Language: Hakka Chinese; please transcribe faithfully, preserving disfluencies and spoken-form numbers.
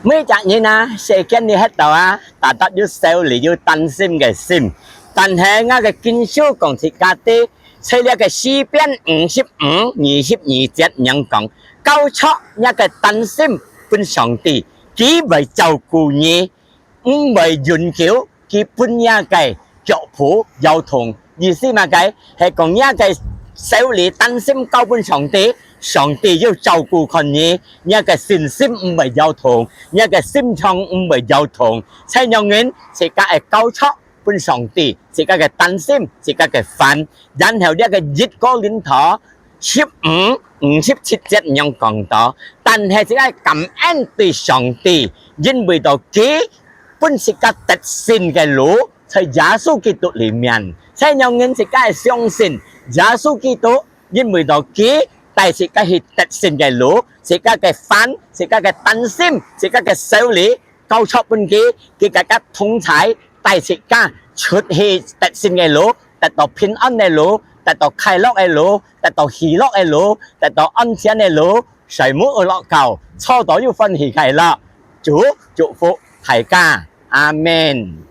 每隻人啊，世間裡歇到啊，tetap有愁慮、有擔心个心。但係𠊎个經書講自家知，在這个詩篇五十五二十二節仰講：交著若个擔心分上帝，佢會照顧你，毋會永久，佢分若个腳步搖動。意思麼个？係講若个愁慮、擔心交分上帝，上帝有照顧看你，若个信心毋會搖動，若个心腸毋會搖動。在仰人自家个交著分上帝，自家个擔心，自家个煩，然後這个一哥林多十五五十七節仰講到：但係自家感恩對上帝，因為到佢分自家得勝个路，在耶穌基督裡面。在仰人自家个相信耶穌基督，因為到佢帶自家去得勝个路，自家个煩，自家个擔心，自家个愁慮，交著分佢，佢自家同在，帶自家出去得勝个路，得到平安个路，得到快樂个路，得到喜樂个路，得到安全个路，睡目有落覺，坐到有歡喜快樂。主祝福大家，阿們。